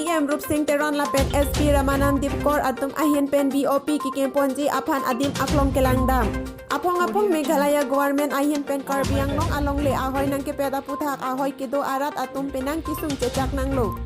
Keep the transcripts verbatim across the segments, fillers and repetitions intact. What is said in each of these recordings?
M Rupsing Teron lapen S P Ramanand Dipkor atum ahin pen B O P kekim ponji aphan adim aklong kelangdam. Aphong aphong Meghalaya government ahin pen Karbi Anglong alongle ahoi nangkepet aputhak ahoi kedo arat atum penang kesung chechak nanglo.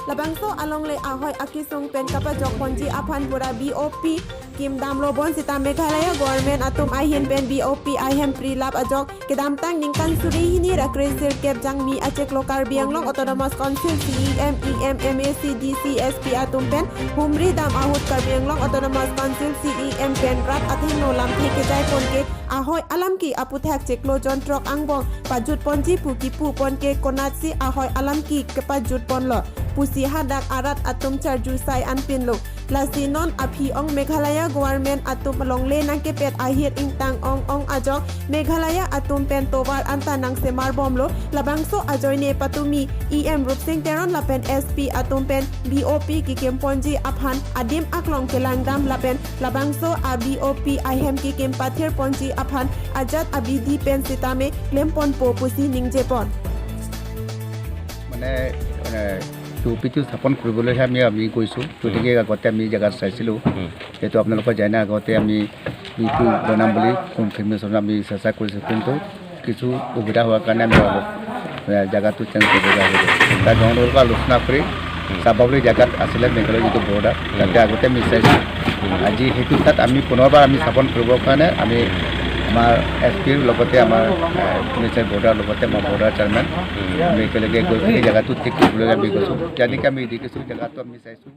Labangso alongle ahoi akesung pen kapajok ponji aphan pura B O P kimdamlo bonsita Meghalaya government atum ahin pen B O P ahem prilap ajok kedamtang ningkan suri hini ra kre sirkep jangmi achiklo Karbi Anglong Autonomous Council C E M, E M, M A C, D C, S P atum pen humri dam ahut Karbi Anglong Autonomous Council C E M pen rat athengno lamthe kejai ponke ahoi alam ke aputhak chiklo jonthrok angbong pajut ponji pu kipu ponke konatsi ahoi alam ke kepajut ponlo pusi hadak arat atum charju sai anpinlo. Lasi non aphi ong Meghalaya government atum alongle nangkepet ahir ingtang ong ong ajok Meghalaya atum pen tovar anta nangsemar bomlo. Labangso ajoine patumi E M Rupsing Teron lapen S P atum pen B O P kekim ponji aphan adim aklong kelangdam lapen labangso a B O P ahem kekim pathir ponji aphan ajat abidi pen sitame klem ponpo pusi ningje pon. মানে মানে two P two স্থাপন কৰিবলৈহে আমি আমি গৈছোঁ। গতিকে আগতে আমি জেগাত চাইছিলোঁ। যিহেতু আপোনালোকে জানে আগতে আমি বি পি বনাম বুলি কনফাৰ্মেশ্যন আমি চেষ্টা কৰিছোঁ, কিন্তু কিছু অসুবিধা হোৱাৰ কাৰণে আমি অলপ এ, জেগাটো চেঞ্জ কৰিবলগীয়া হৈ গ'ল। তাত জনলোকৰ আলোচনা কৰি স্বাভাৱিক জেগাত আছিলে মেঘালয় যিটো বৰ্ডাৰ, তাতে আগতে আমি চাইছোঁ। আজি সেইটো তাত আমি পুনৰবাৰ আমি স্থাপন কৰিবৰ কাৰণে আমি আমাৰ এছ পিৰ লগতে আমাৰ পুলিচৰ বৰ্ডাৰ লগতে আমাৰ বৰ্ডাৰ চেয়াৰমেন আমি একেলগে গৈ পিনি জেগাটো ঠিক কৰিবলৈ আমি গৈছোঁ। যেনেকৈ আমি দেখিছোঁ জেগাটো আমি চাইছোঁ।